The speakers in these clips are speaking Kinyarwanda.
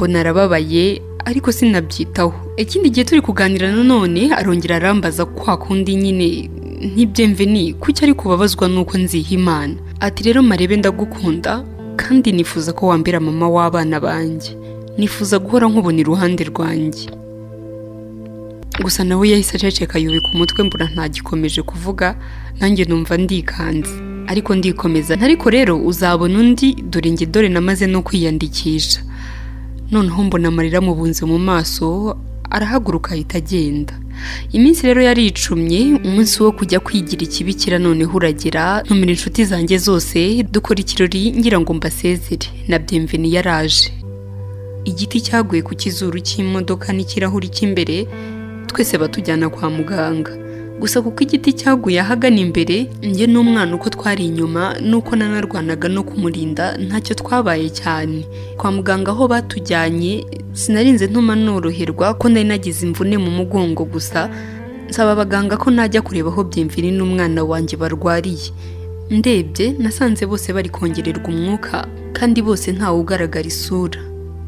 Mbona arababaye, ariko sinabyitaho. Ikindi gihe turi kuganira nanone, arongera arambaza kwa kundi nyine nti: "Bienvenu, kuki ari kubabazwa nuko nziha Imana?" Ati: "Rero Marebe, ndagukunda kandi nifuza ko wambera mama w'abana banjye, nifuza guhora nkubona iruhande rwanjye." Gusa nawe yahise aceceka, yubika umutwe, mbona ntagikomeje kuvuga. Nanjye numva ndikanze, ariko ndikomeza. Ariko rero uzabona undi, dore njye, dore namaze no kwiyandikisha. Noneho mbona amarira amubunze mu maso, arahaguruka ahita agenda. Iminsi rero yaricumye, umunsi wo kujya kwigira ikibikira noneho uragera, ntumira inshuti zanjye zose, dukora ikirori ngira ngo mbasezere. Na Bienvenu yaraje. Igiti cyaguye ku kizuru cy'imodoka n'ikirahuri cy'imbere, twese batujyana kwa muganga. Gusa kuko igiti cyaguye ahagana imbere, njye n'umwana uko twari inyuma nuko nanarwanaga no kumurinda, ntacyo twabaye cyane. Kwa muganga aho batujyanye sinarinze ntuma noroherwa ko nari nagize imvune mu mugongo gusa, nsaba abaganga ko najya kureba aho Bienvenu n'umwana wanjye barwariye. Ndebye nasanze bose bari kongererwa umwuka kandi bose ntawe ugaragara isura.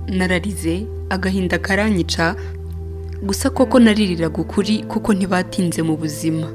Nararize, agahinda karanyica. Gusa koko naririraga ukuri, kuko ntibatinze mu buzima.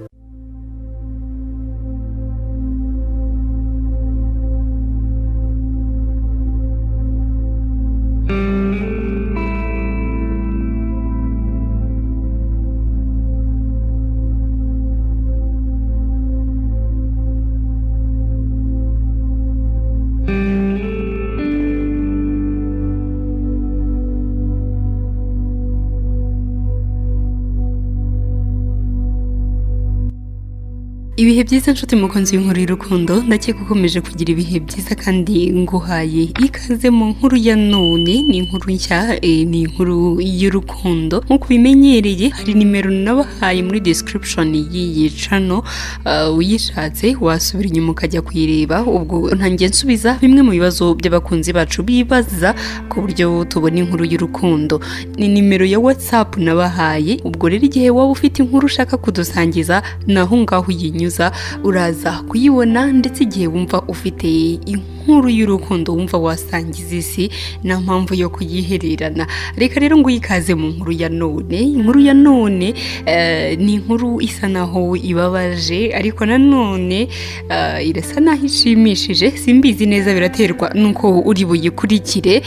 Ibihe byiza nshuti mukunzi w'inkuru y'urukundo, ndakeka ukomeje kugira ibihe byiza kandi nguhaye ikaze mu nkuru ya none. Ni inkuru nshya, ni inkuru y'urukundo. Nk'uko ubimenyereye, hari nimero nabahaye muri description y'iyi channel, uyishatse wasubira inyuma ukajya kuyireba. Ubwo ntangiye nsubiza bimwe mu bibazo by'abakunzi bacu bibaza ku buryo tubona inkuru y'urukundo. Ni nimero ya WhatsApp nabahaye. Ubwo rero igihe waba ufite inkuru ushaka kudusangiza, naho ngaho uyinyuza uraza kuyibona. Ndetse igihe wumva ufite inkuru y'urukundo wumva wasangiza isi, nta mpamvu yo kuyihererana. Reka rero ngo uyikaze mu nkuru ya none. Inkuru ya none ni inkuru isa naho ibabaje, ariko nanone irasa naho ishimishije. Simbizi neza, biraterwa nuko uri buyikurikire.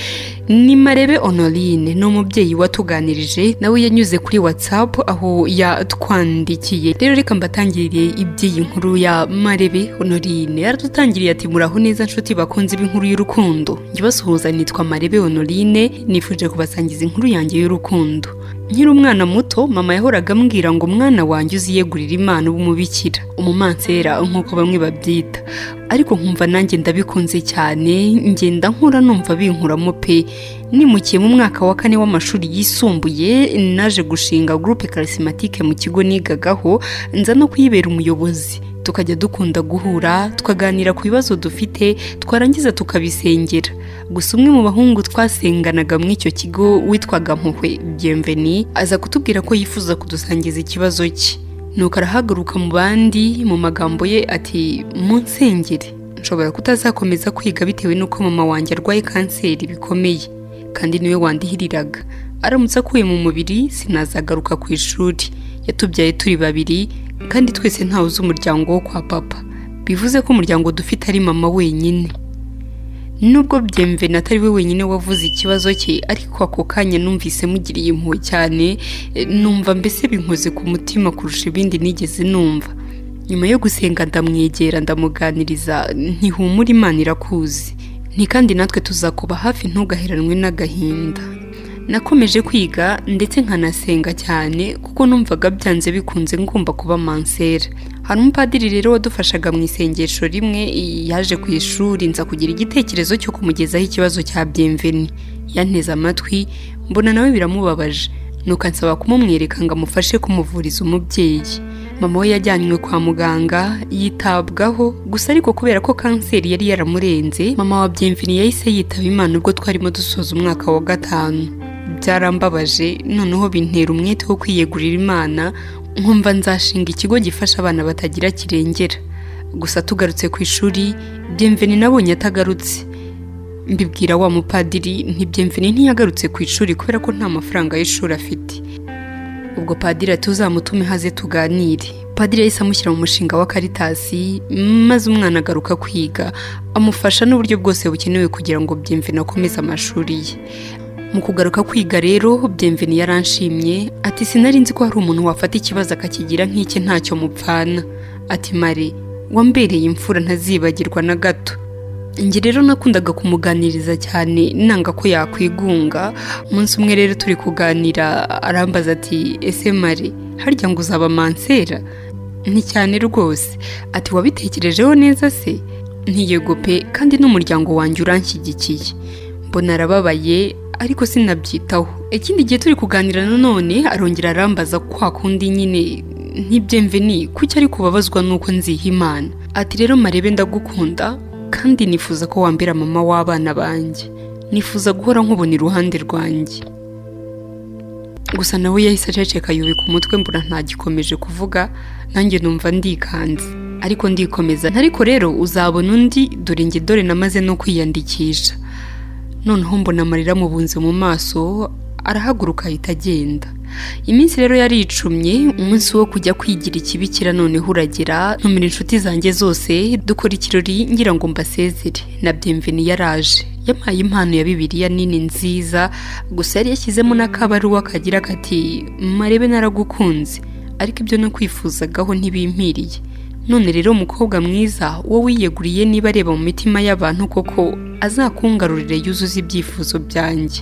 Ni Marebe Honorine, ni umubyeyi watuganirije, nawe yanyuze kuri WhatsApp aho yatwandikiye. Rero reka mbatangiriye iby'iyi nkuru ya Marebe Honorine. Yaradutangiriye ati: "Muraho neza nshuti bakunze b'inkuru y'urukundo, njye basuhuza nitwa Marebe Honorine, nifuje kubasangiza inkuru yanjye y'urukundo. Nkiri umwana muto, mama yahoraga ambwira ngo: 'Mwana wanjye, uziyegurira Imana ube umubikira, umumansera nk'uko bamwe babyita.' Ariko nkumva nanjye ndabikunze cyane. Ngenda nkura numva binkuramo pe. Nimukiye mu mwaka wa kane w'amashuri yisumbuye, naje gushinga groupe charismatique mu kigo nigagaho, nza no kuyibera umuyobozi. Tukajya dukunda guhura tukaganira ku bibazo dufite, twarangiza tukabisengera. Gusa umwe mu bahungu twasenganaga muri icyo kigo witwaga Mpuhwe Bienvenu aza kutubwira ko yifuza kudusangiza ikibazo cye. Nuko arahaguruka mu bandi, mu magambo ye ati: 'Munsengere, nshobora kutazakomeza kwiga bitewe n'uko mama wanjye arwaye kanseri bikomeye kandi niwe wandihiriraga. Aramutse akuye mu mubiri sinazagaruka ku ishuri. Yatubyaye turi babiri kandi twese ntawe uzi umuryango wo kwa papa, bivuze ko umuryango dufite ari mama wenyine.' Nubwo Bienvenu atari we wenyine wavuze ikibazo cye, ariko ako kanya numvise mugiriye impuhwe cyane, numva mbese binkoze ku mutima kurusha ibindi nigeze numva. Nyuma yo gusenga ndamwegera, ndamuganiriza nti: 'Humura, Imana irakuzi, nti kandi natwe tuzakuba hafi, ntugaheranwe n'agahinda.' Nakomeje kwiga ndetse nkanasenga cyane kuko numvaga byanze bikunze ngomba kuba mansera. Hari umupadiri rero wadufashaga mu isengesho rimwe yaje ku ishuri, nza kugira igitekerezo cyo kumugezaho ikibazo cya Bienvenu. Yanteze amatwi, mbona nawe biramubabaje, nuko ansaba kumumwereka ngo amufashe kumuvuriza umubyeyi. Mama we yajyanywe kwa muganga yitabwaho, gusa ariko kubera ko kanseri yari yaramurenze, mama wa Bienvenu yahise yitaba Imana ubwo twarimo dusoza umwaka wa gatanu. Byarambabaje, noneho bintera umwete wo kwiyegurira Imana, nkumva nzashinga ikigo gifasha abana batagira kirengera. Gusa tugarutse ku ishuri, Bienvenu nabonye atagarutse. Mbibwira wa mupadiri nti Bienvenue ntiyagarutse ku ishuri kubera ko nta mafaranga y'ishuri afite. Ubwo padiri ati uzamutume haze tuganire. Padiri yahise amushyira mu mushinga wa Caritas, maze umwana agaruka kwiga, amufasha n'uburyo bwose bukenewe kugira ngo Bienvenue akomeze amashuri ye. Mu kugaruka kwiga rero, Bienvenue yaranshimye, ati sinari nzi ko hari umuntu wafata ikibazo akakigira nk'iki ntacyo mupfana. Ati Mare, wambereye imfura ntazibagirwa na gato. Njye rero nakundaga kumuganiriza cyane, nanga ko yakwigunga. Umunsi umwe rero turi kuganira, arambaza ati ese Mare, harya ngo uzaba mansera? Ni cyane rwose. Ati wabitekerejeho neza se? Nti yego pe, kandi n'umuryango wanjye uranshyigikiye. Mbona arababaye, ariko sinabyitaho. Ikindi gihe turi kuganira nanone, arongera arambaza kwa kundi nyine, nti Bienvenue, kuki ari kubabazwa nuko nziha Imana? Ati rero Marebe, ndagukunda kandi nifuza ko wambera mama w'abana banjye, nifuza guhora nkubona iruhande rwanjye. Gusa nawe yahise aceceka, yubika umutwe, mbona ntagikomeje kuvuga. Nanjye numva ndikanze, ariko ndikomeza. Ariko rero uzabona undi, dore njye dore namaze no kwiyandikisha. Noneho mbona amarira amubunze mu maso, arahaguruka ahita agenda. Iminsi rero yaricumye, umunsi wo kujya kwigira ikibikira noneho uragera. Ntumira inshuti zanjye zose, dukora ikirori ngira ngo mbasezere. Na Bienvenue yaraje, yampaye impano ya Bibiliya nini nziza, gusa yari yashyizemo n'akabaruwa kagira kati Marebe, naragukunze, ariko ibyo nakwifuzagaho ntibimpiriye. None rero mukobwa mwiza, wowe wiyeguriye, niba areba mu mitima y'abantu koko, azakungarurire yuzuze ibyifuzo byanjye.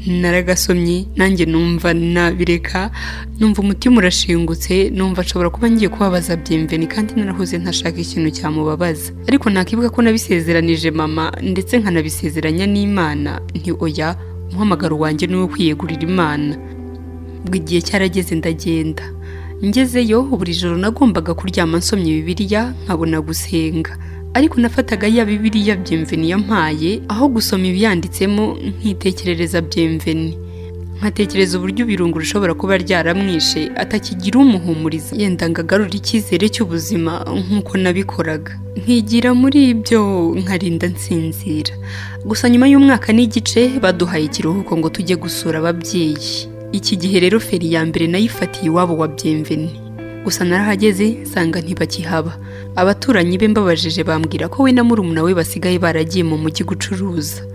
Naragasomye nanjye numva nabireka, numva umutima urashingutse, numva nshobora kuba ngiye kubabaza Bienvenue kandi narahoze ntashaka ikintu cyamubabaza. Ariko nakibuka ko nabisezeranije mama, ndetse nkanabisezeranya n'Imana, nti oya, umuhamagaro wanjye ni uwo kwiyegurira Imana. Ubwo igihe cyarageze ndagenda. Ngezeyo, buri joro nagombaga kuryama nsomye Bibiliya nkabona gusenga, ariko nafataga ya Bibiliya Bienvenue yampaye, aho gusoma ibiyanditsemo nkitekerereza Bienvenue, nkatekereza uburyo ibirungo rishobora kuba ryaramwishe, atakigira umuhumuriza, yenda ngo agarure icyizere cy'ubuzima nk'uko nabikoraga, nkigira muri ibyo nkarinda nsinzira. Gusa nyuma y'umwaka n'igice baduhaye ikiruhuko ngo tujye gusura ababyeyi. Iki gihe rero feri ya mbere nayifatiye iwabo wa Bienvenue. Gusa narahageze nsanga ntibakihaba. Abaturanyi be mbabajije, bambwira ko we na murumuna we basigaye baragiye mu mujyi gucuruza.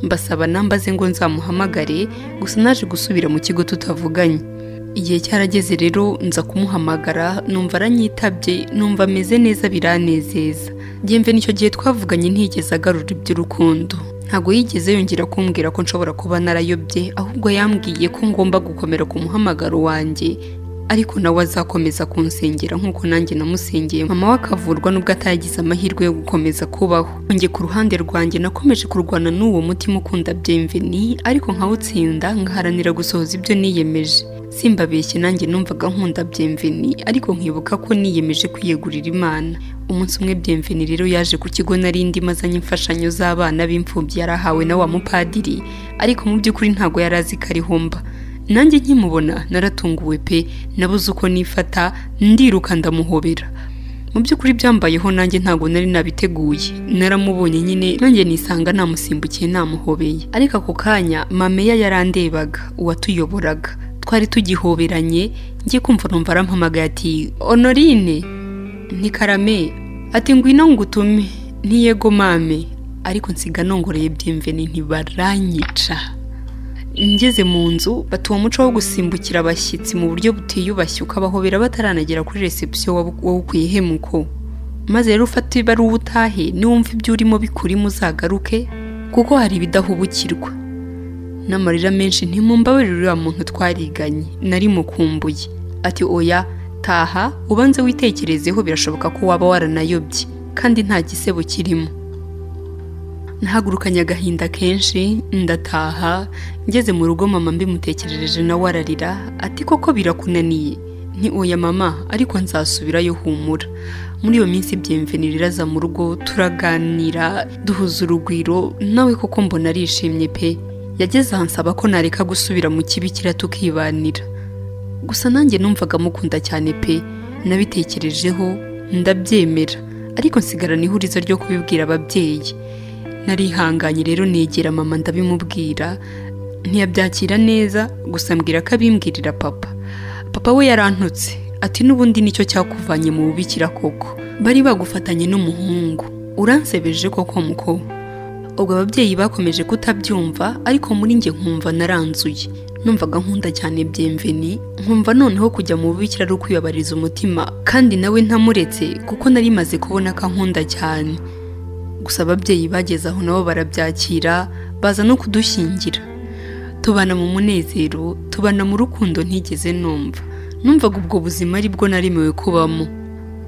Mbasaba nambaze ngo nzamuhamagare. Gusa naje gusubira mu kigo tutavuganye. Igihe cyarageze rero nza kumuhamagara, numva aranyitabye, numva ameze neza, biranezeza. Bienvenue icyo gihe twavuganye ntiyigeze agarura iby'urukundo, ntabwo yigeze yongera kumbwira ko nshobora kuba narayobye, ahubwo yambwiye ko ngomba gukomera ku muhamagaro wanjye, ariko nawe azakomeza kunsengera nk'uko nanjye namusengeye, mama we akavurwa nubwo atagize amahirwe yo gukomeza kubaho. Njye ku ruhande rwanjye nakomeje kurwana n'uwo mutima ukunda Bienvenue, ariko nkawutsinda, ngaharanira gusohoza ibyo niyemeje. Simbabeshye, nanjye numvaga nkunda Bienvenue, ariko nkibuka ko niyemeje kwiyegurira Imana. Umunsi umwe Bienvenue rero yaje ku kigo nari ndimo, azanye imfashanyo z'abana b'imfubyi yarahawe na wa mupadiri, ariko mu by'ukuri ntabwo yari azi ko ariho mba. Nanjye nkimubona naratunguwe pe, nabuze uko nifata, ndiruka ndamuhobera. Mu by'ukuri byambayeho nanjye ntabwo nari nabiteguye. Naramubonye nyine, nanjye nisanga namusimbukiye, namuhobeye. Ariko ako kanya mameya yarandebaga, uwatuyoboraga. Twari tugihoberanye, ngiye kumva numva arampamagaye ati Honorine. Nti karame. Ati ngwino ngutume. Nti yego mame. Ariko nsiga nongoreye Bienvenue, ntibaranyica. Ngeze mu nzu, bati uwo muco wo gusimbukira abashyitsi mu buryo butiyubashye, ukabahobera bataranagera kuri reception, wawukwiye hemuko? Maze rero ufate ibaruwa utahe, niwumva ibyo urimo bikurimo uzagaruke, kuko hari ibidahubukirwa. N'amarira menshi, ntimumbabarire, uriya muntu twariganye nari mukumbuye. Ati oya, taha ubanze witekerezeho, birashoboka ko waba waranayobye kandi nta gisebo kirimo. Nahagurukanye agahinda kenshi ndataha. Ngeze mu rugo, mama mbimutekerereje nawe ararira, ati koko birakunaniye? Nti oya mama, ariko nzasubirayo, humura. Muri iyo minsi Bienvenue iraza mu rugo, turaganira, duhuza urugwiro, nawe koko mbona arishimye pe. Yageze aha ansaba ko nareka gusubira mu kibikira tukibanira. Gusa nanjye numvaga mukunda cyane pe. Nabitekerejeho ndabyemera, ariko nsigarana ihurizo ryo kubibwira ababyeyi. Narihanganye rero, negera mama ndabimubwira, ntiyabyakira neza, gusa ambwira ko abimbwirira papa. Papa we yarantutse ati: "N'ubundi nicyo cyakuvanye mu bubikira koko, bari bagufatanye n'umuhungu, uransebeje koko muko." Ubwo ababyeyi bakomeje kutabyumva, ariko muri njye nkumva naranzuye. Numvaga nkunda cyane Bienvenue, nkumva noneho kujya mu bubikira ari ukwibabariza umutima, kandi nawe ntamuretse kuko nari maze kubona ko ankunda cyane. Gusa ababyeyi bageze aho nabo barabyakira, baza no kudushyingira, tubana mu munezero, tubana mu rukundo ntigeze numva. Numvaga ubwo buzima ari bwo naremewe kubamo,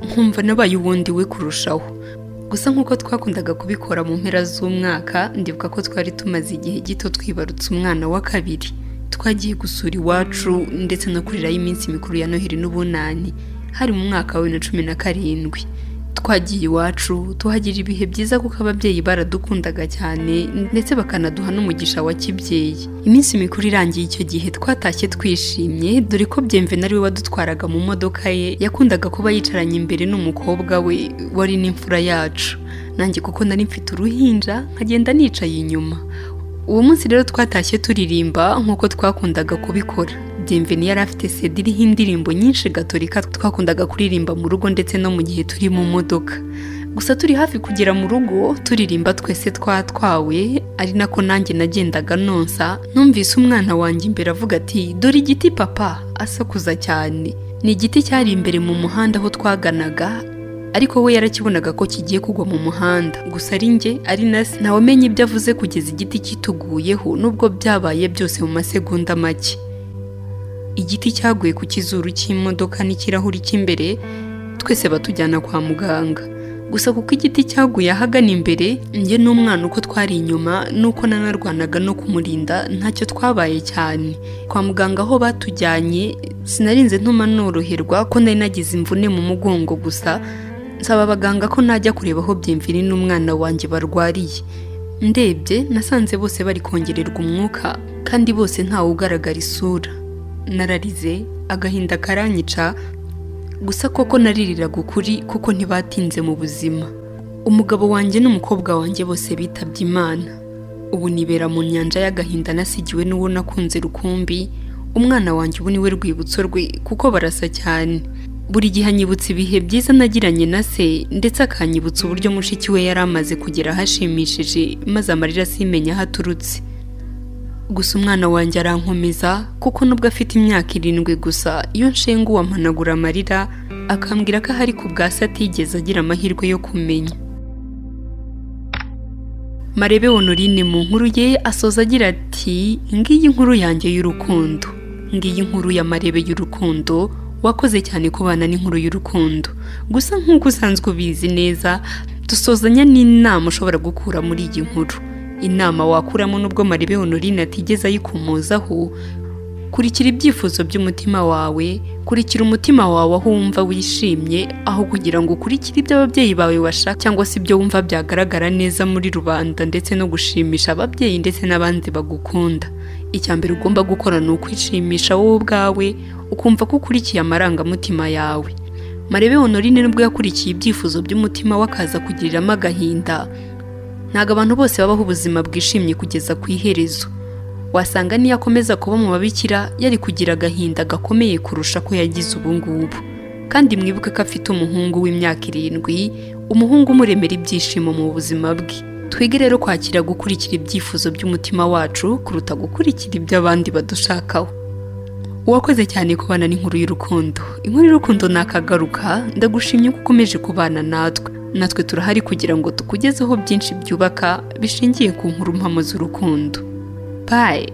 nkumva nabaye uwundi we kurushaho. Gusa nk'uko twakundaga kubikora mu mpera z'umwaka, ndibuka ko twari tumaze igihe gito twibarutse umwana wa kabiri. Twagiye gusura iwacu ndetse no kurirayo iminsi mikuru ya Noheli n'Ubunani. Hari mu mwaka wa 2017. Twagiye iwacu, tuhagira ibihe byiza kuko ababyeyi baradukundaga cyane, ndetse bakanaduha n'umugisha wa kibyeyi. Iminsi mikuru irangiye icyo gihe twatashye twishimye, dore ko Bienvenue ari we wadutwaraga mu modoka ye. Yakundaga kuba yicaranye imbere n'umukobwa we wari n'imfura yacu, nanjye kuko nari mfite uruhinja nkagenda nicaye inyuma. Uwo munsi rero twatashye turirimba nk'uko twakundaga kubikora. Bienvenue yari afite CD iriho indirimbo nyinshi gatolika twakundaga kuririmba mu rugo ndetse no mu gihe turi mu modoka. Gusa turi hafi kugera mu rugo, turirimba twese twatwawe, ari nako nanjye nagendaga nonsa, numvise umwana wanjye imbere avuga ati: "Dore igiti papa," asakuza cyane. Ni igiti cyari imbere mu muhanda aho twaganaga, ariko we yarakibonaga ko kigiye kugwa mu muhanda. Gusa ari njye, ari na se, ntawamenye ibyo avuze kugeza igiti kituguyeho, nubwo byabaye byose mu masegonda make. Igiti cyaguye ku kizuru cy'imodoka n'ikirahuri cy'imbere, twese batujyana kwa muganga. Gusa kuko igiti cyaguye ahagana imbere, njye n'umwana uko twari inyuma nuko nanarwanaga no kumurinda, ntacyo twabaye cyane. Kwa muganga aho batujyanye sinarinze ntuma noroherwa ko nari nagize imvune mu mugongo. Gusa nsaba abaganga ko najya kureba aho Bienvenue n'umwana wanjye barwariye. Ndebye nasanze bose bari kongererwa umwuka, kandi bose ntawe ugaragara isura. Nararize, agahinda karanyica. Gusa koko naririraga ukuri, kuko ntibatinze mu buzima. Umugabo wanjye n'umukobwa wanjye bose bitabye Imana. Ubu nibera mu nyanja y'agahinda nasigiwe n'uwo nakunze rukumbi. Umwana wanjye ubu niwe rwibutso rwe kuko barasa cyane. Buri gihe anyibutsa ibihe byiza nagiranye na se, ndetse akanyibutsa uburyo mushiki we yari amaze kugera ahashimishije, maze amarira simenya aho aturutse. Gusa umwana wanjye arankomeza, kuko nubwo afite imyaka 7 gusa, iyo nshenguwe ampanagura amarira, akambwira ko ahari ku bwa se atigeze agira amahirwe yo kumenya. Marebe Honorine mu nkuru ye asoza agira ati: "Ngiyi inkuru yanjye y'urukundo, ngiyi inkuru ya Marebe y'urukundo." Wakoze cyane kubana n'inkuru y'urukundo. Gusa nk'uko usanzwe ubizi neza, dusozanya n'inama ushobora gukura muri iyi nkuru. Inama wakuramo, nubwo Marebe Honorine atigeze ayikomozaho: kurikira ibyifuzo by'umutima wawe, kurikira umutima wawe aho wumva wishimye, aho kugira ngo ukurikire ibyo ababyeyi bawe bashaka cyangwa se ibyo wumva byagaragara neza muri rubanda, ndetse no gushimisha ababyeyi ndetse n'abandi bagukunda. Icya mbere ugomba gukora ni ukwishimisha wowe ubwawe, ukumva ko ukurikiye amarangamutima yawe. Marebe Honorine nubwo yakurikiye ibyifuzo by'umutima we akaza kugiriramo agahinda, ntabwo abantu bose babaho ubuzima bwishimye kugeza ku iherezo. Wasanga niyo akomeza kuba mu babikira yari kugira agahinda gakomeye kurusha ko yagize ubu ngubu. Kandi mwibuke ko afite umuhungu w'imyaka 7, umuhungu umuremera ibyishimo mu buzima bwe. Twige rero kwakira gukurikira ibyifuzo by'umutima wacu kuruta gukurikira ibyo abandi badushakaho. Uwakoze cyane kubana n'inkuru y'urukundo. Inkuru y'urukundo nakagaruka. Ndagushimye ko ukomeje kubana natwe. Natwe turahari kugira ngo tukugezeho byinshi byubaka bishingiye ku nkuru mpamo z'urukundo. Bye.